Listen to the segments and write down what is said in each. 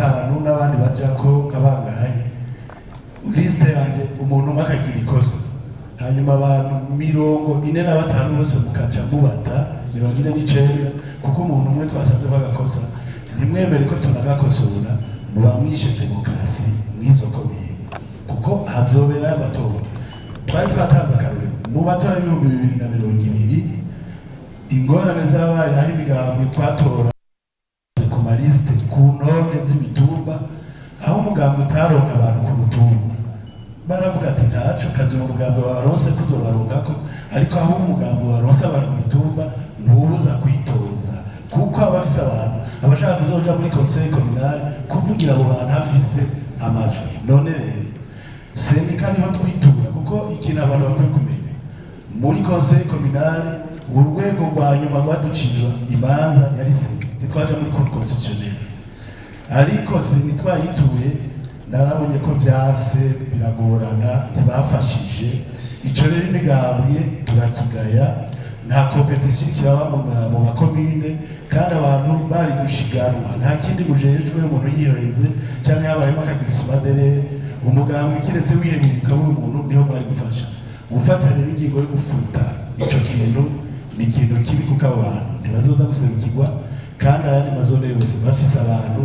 batanu n'abandi bajako nka bangahe, liste yanje umuntu umwe akagira ikosa, hanyuma abantu 45 bose mukaca mubata 49 kuko umuntu umwe twasanze bagakosa, ntimwemere ko tunagakosora, muba mwishe demokarasi mw'izo komine, kuko hazobera amatora. Twari twatanze akarorero mu matora y'2020, ingorane zabaye aho imigambwe twatora ku ma listes, ku ntonde z'imitumba, aho umugambi utaronka abantu ku mutumba baravuga ati: "Ntaco kazi, mu mugambi wabaronse kuzobaronkako." Ariko aho umugambi waronse abantu ku mitumba, ntubuza kwitoza, kuko aba afise abantu, abashaka kuzoja muri conseil communal kuvugira abo bantu, afise amajwi. None rero syndicat niho twitura, kuko ikintu abantu bakwiye kumenya, muri conseil communal urwego rwa nyuma rwaducira imanza yari CENI, ntitwaja muri cour constitutionnelle. Ariko CENI twayituye, narabonye ko vyanse, biragorana, ntibafashije. Ico rero imigambwe turakigaya, nta compétition kiraba mu makomine, kandi abantu bari gushiganwa, nta kindi mujejwe. Umuntu yihenze cyangwa habayemo aka glissement d'erreur, umugambwe kiretse wihebeye ukabura umuntu, niho mwari gufasha. Gufata rero ingingo yo gufuta ico kintu ni ikintu kibi, kuko abo bantu ntibazoza guserukirwa, kandi ayandi ma zones yose bafise abantu.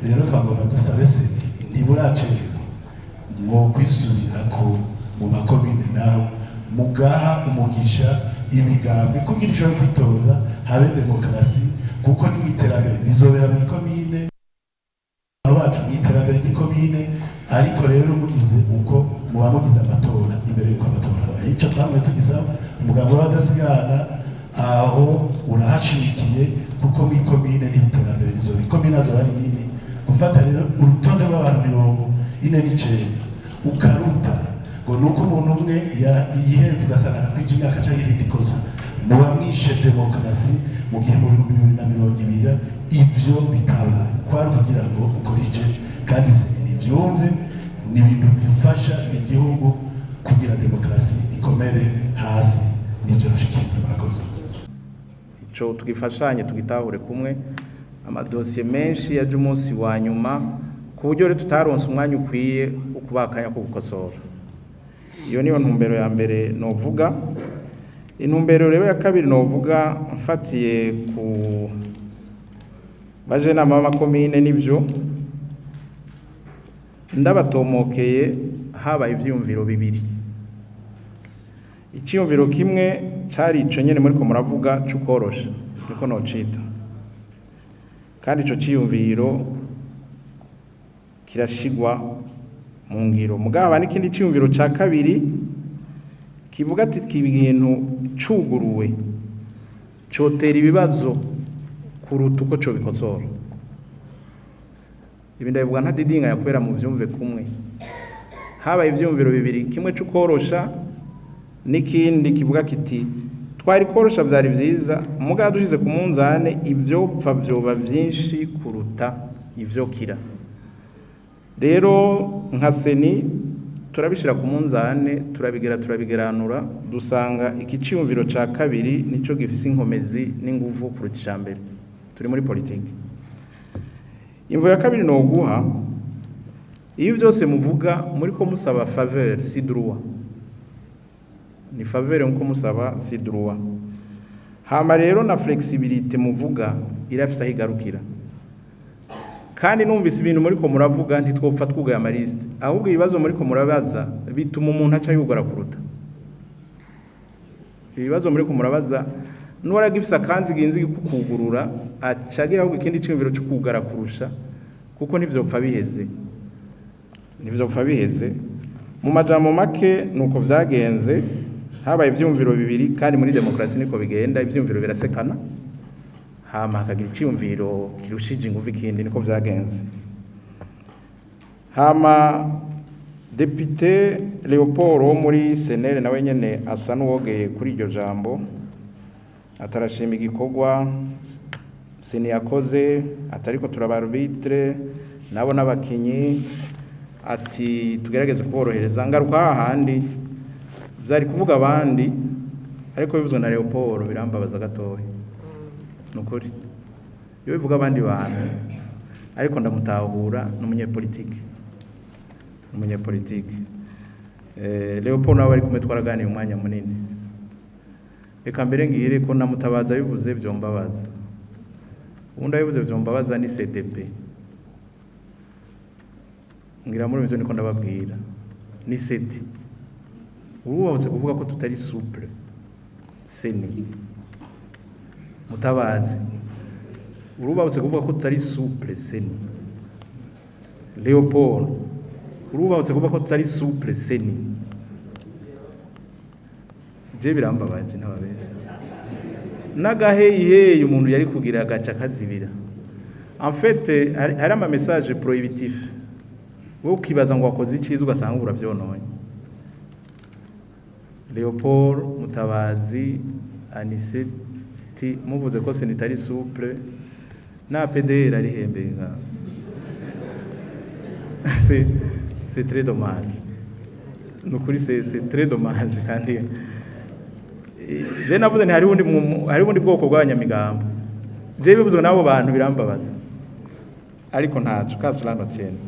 Rero twagomba dusabe CENI, ntiburacererwa, mwo kwisubirako mu makomine naho mugaha umugisha imigambwe kugira ishobore kwitoza, habe demokarasi, kuko ni mu iterambere rizobera mu ikomine, abantu bacu mu iterambere ry'ikomine. Ariko rero mugize uko, muba mugize amatora imbere y'uko amatora aba. Icyo twamwe tugisaba umugambi w'abadasigana, aho urahashimikiye, kuko mu ikomine ni iterambere rizoba, ikomine azoba ari nini. Gufata rero urutonde rw'abantu 49 ukaruta ngo ni uko umuntu umwe yihenze, ugasanga arakwija imyaka cyangwa irindi kosa, muba mwishe demokarasi, mu gihe mu 2020 ivyo bitabaye. Kwari kugira ngo ukorije, kandi nivyumve, ni ibintu bifasha igihugu kugira demokarasi ikomere hasi. Nivyo nshikiriza, murakoze. Ico tugifashanye, tugitahure kumwe. Amadosiye menshi yaje umunsi wa nyuma, ku buryo rero tutaronse umwanya ukwiye wo kubakanya ko gukosora. Iyo niyo ntumbero ya mbere novuga. Intumbero rero ya kabiri novuga, mfatiye ku bajenama b'amakomine, nivyo ndabatomokeye, habaye ivyiyumviro bibiri. Icyiyumviro kimwe cari ico nyene muriko muravuga c'ukorosha, niko nocita, kandi ico ciyumviro kirashigwa mu ngiro. Mugabo n'ikindi ciyumviro ca kabiri kivuga ati ibintu cuguruwe cotera ibibazo kuruta uko cobikosora. Ibi ndabivuga ntadidinganya kubera mu vyumve kumwe. Habaye ivyumviro bibiri, kimwe c'ukorosha n'ikindi kivuga kiti twari korosha vyari vyiza, mugabo dushize ku munzane ivyo pfa vyoba vyinshi kuruta ivyo kira. Rero nka CENI turabishira ku munzane, turabigera, turabigeranura, dusanga iki ciyumviro ca kabiri nico gifise inkomezi n'inguvu kuruta ica mbere. Turi muri politiki. Imvo ya kabiri noguha, iyo byose muvuga muri ko musaba faveur, si droit, ni faveur nkuko musaba, si droit. Hama rero na flexibilité muvuga irafise aho igarukira. Kandi numvise ibintu muri ko muravuga, ntitwopfa twugaye ama listes, ahubwo ibibazo muri ko murabaza bituma umuntu aca yugara kuruta. Ibibazo muri ko murabaza, n'uwaragifise akanziginzigi kukugurura acagira ahubwo ikindi ciyumviro cyo kugara kurusha, kuko ntivyopfa biheze, ntivyopfa biheze. Mu majambo make nuko vyagenze, habaye ivyumviro bibiri, kandi muri demokarasi niko bigenda, ivyumviro birasekana, hama hakagira iciyumviro kirushije inguvu ikindi. Niko vyagenze. Hama député Leopold wo muri CNL nawe nyene asa n'uwogeye kuri iryo jambo, atarashima igikorwa CENI yakoze, atariko turaba arbitre nabo n'abakinyi, ati tugerageze kuborohereza. Ngaruka hahandi vyari kuvuga abandi, ariko bivuzwe na Leopold birambabaza gatoya, nukuri. Iyo bivuga abandi bantu Ariko ndamutahura, ni umunyepolitike, ni umunyepolitike. Leopold nawe bari kumwe, twaraganiye umwanya munini. Reka mbere ngire ko namutabaza bivuze vyombabaza, ubundi abivuze vyombabaza ni CDP. Ngira muri ivyo niko ndababwira ni seti urubahutse kuvuga ko tutari souple. CENI, Mutabazi, urubahutse kuvuga ko tutari souple. CENI, Leopold, urubahutse kuvuga ko tutari souple. CENI, je birambabaje, ntababesha n'agaheyiheyi umuntu yari kugira agaca kazibira. En fait, hari ama message prohibitif, wowe ukibaza ngo wakoze iciza, ugasanga uravyononye. Leopold, Mutabazi, Aniseti, muvuze ko CENI itari souple na PDR ari hembeye nka c'est très dommage. Nukuri c'est très dommage. Kandi je navuze nti hari ubundi bwoko bw'abanyamigambo. Je bivuzwe n'abo bantu birambabaza, ariko ntaco kasulano tienne.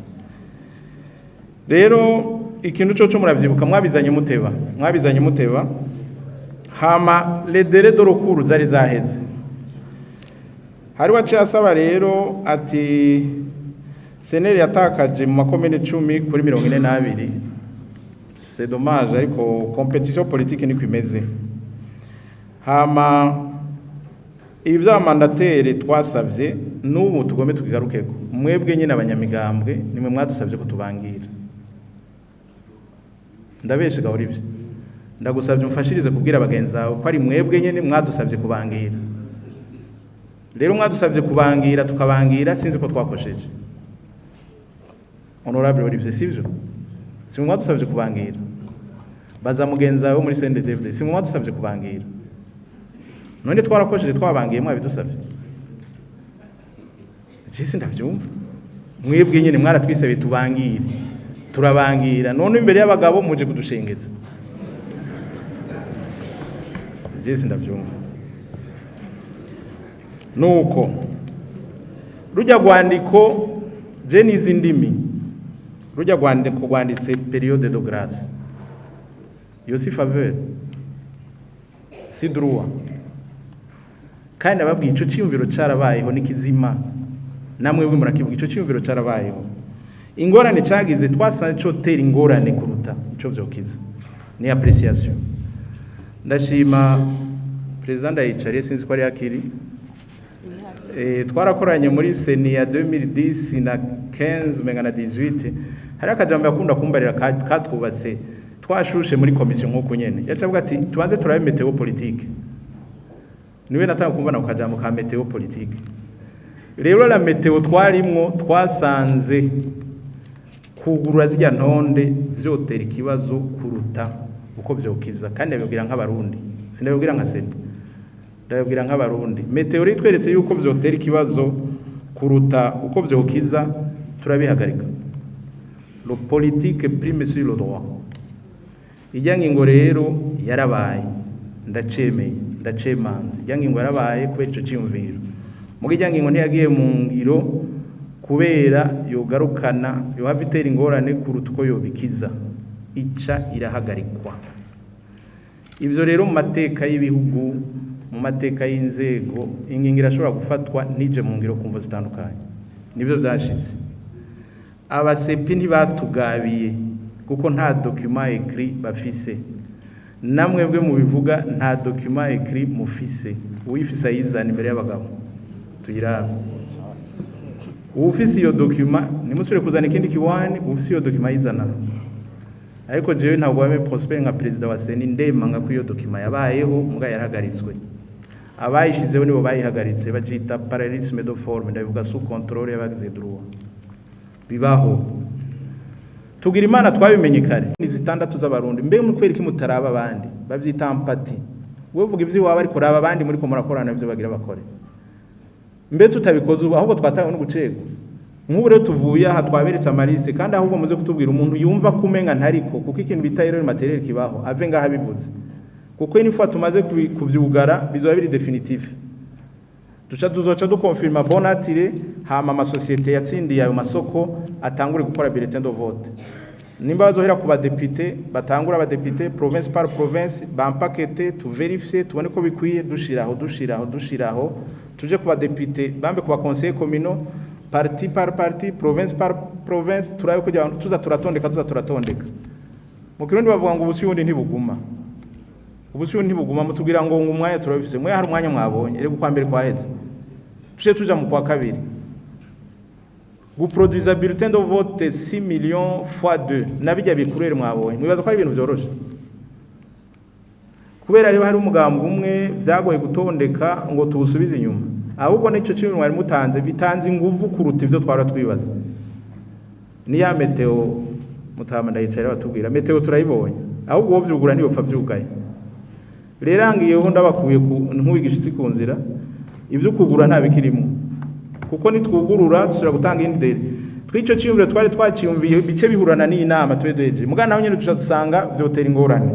Rero ikintu coco muravyibuka, mwabizanye muteba, mwabizanye muteba. Hama les délais de recours zari zaheze. Hari waciye asaba rero ati CNL yatakaje mu makomine 10 kuri 42. C'est dommage, ariko compétition politique niko imeze. Hama ibi vya mandataires twasavye, n'ubu tugome tukigarukeko. Mwebwe nyine abanyamigambwe nimwe mwadusavye ko tubangira. Ndabeshe gahora ivyo? Ndagusavye umfashirize kubwira bagenzi bawe ko ari mwebwe nyine mwadusavye kubangira. Rero mwadusavye kubangira, tukabangira, sinzi ko twakosheje. Honorable Olivier, sivyo? Si mwadusavye kubangira? Baza mugenzi wawe muri CNDD-FDD, si mwadusavye kubangira? None twarakosheje twabangiye mwabidusavye? Jisi ndavyumva, mwebwe nyine mwaratwisabye tubangire, turabangira. None imbere y'abagabo muje kudushengeza? Jisi ndavyumva. Nuko rujya rwandiko, je nizi ndimi, rujya rwandiko rwanditse période de grâce. Iyo si faveur, si droit. Kandi ababwiye ico ciyumviro carabayeho nikizima, namwe bwe murakivuga. Ico ciyumviro carabayeho. Ingorane cagize, twasanze co tera ingorane kuruta ico vyokiza, ni appréciation. Ndashima président Ndayicariye, sinzi ko ari akiri. Twarakoranye muri CENI ya 2010 na 15, umenga na 18. Hari akajambo yakunda kumbarira katwubatse twashushe muri commission nk'uko nyene. Yaca avuga ati: "Tubanze turabe météo politique." Niwe natanga kumbona ku kajambo ka météo politique. Rero la météo twarimwo, twasanze kugurura zirya ntonde vyotera ikibazo kuruta uko vyokiza. Kandi ndabibwira nk'abarundi, sindabibwira nka CENI, ndabibwira nk'abarundi. Météo rero itweretse yuko vyotera ikibazo kuruta uko vyokiza, turabihagarika. Le politique prime sur le droit. Ijya ngingo rero yarabaye, ndacemeye, ndacemanze. Ijya ngingo yarabaye kubera ico ciyumviro. Muga ijya ngingo ntiyagiye mu ngiro kubera yogarukana, yohava itera ingorane kuruta uko yobikiza, ica irahagarikwa. Ivyo rero mu mateka y'ibihugu, mu mateka y'inzego, ingingo irashobora gufatwa ntije mu ngiro ku mvo zitandukanye. Nivyo vyashitse. Aba CEPI ntibatugabiye kuko nta document écrit bafise. Namwe bwe mubivuga, nta document écrit mufise. Uwifise ayizana imbere y'abagabo tuyirabe. Uwufise iyo document, nimusubire kuzana ikindi kiwani. Uwufise iyo document ayizana. Ariko jewe ntabwo wame Prosper nka président wa CENI ndemanga ko iyo document yabayeho, muga yarahagaritswe. Abayishizeho nibo bayihagaritse, bacita parallélisme de forme. Ndabivuga sous contrôle y'abagize droit. Bibaho. Tugira Imana twabimenye kare. Ni zitandatu z'abarundi. Mbe mu kwereka mutaraba abandi, bavyita empathie. Wewe uvuga ivyo iwawe, ariko raba abandi muri ko murakorana ivyo bagira bakore. Mbe tutabikoze ubu, ahubwo twatawe no gucegwa. Nk'ubu rero tuvuye aha, twaberetse ama listes. Kandi ahubwo muze kutubwira umuntu yumva kumenga ntariko, kuko ikintu bita erreur matérielle kibaho, ave ngaha bivuze, kuko une fois tumaze kuvyugara bizoba biri définitif. Duca tuzoca dukonfirma bon à tirer, hama amasosiyete yatsindiye ayo masoko atangure gukora bulletin de vote. Nimba bazohera ku badepite, batangura abadepite province par province, bampakete, tuverifye, tubone ko bikwiye, dushiraho, dushiraho, dushiraho, tuje ku badepite, bambe ku ba conseillers communaux, parti par parti, province par province, turabe kugira ngo tuza turatondeka, tuza turatondeka. Mu Kirundi bavuga ngo ubusiyundi ntibuguma, ubusiyundi ntibuguma. Mutubwira ngo umwanya turabifise, mwe hari umwanya mwabonye? Rego kwa mbere kwaheze, tuje tuja mu kwa kabiri guproduza bulletin de vote 6 millions fois 2 nabijya bikurere mwabonye. Mwibaza ko ari ibintu vyoroshe? Kubera rero hari umugambi umwe vyagoye gutondeka ngo tuwusubize inyuma, ahubwo nico kimwe mwari mutanze bitanze inguvu kuruta ivyo twara twibaza. Ni ya météo mutama ndayicara batubwira météo turayibonye, ahubwo uwo vyugura ntiyopfa vyugaye. Rero ngiyeho ndabakuye ku nk'uwigishitsi ku nzira, ivyo kugura nta bikirimo, kuko nitwugurura dusubira gutanga indi délai. Twico ciyumviro twari twaciyumviye bice bihurana n'inama twe duhejeje, mugana naho nyene duca dusanga vyotera ingorane.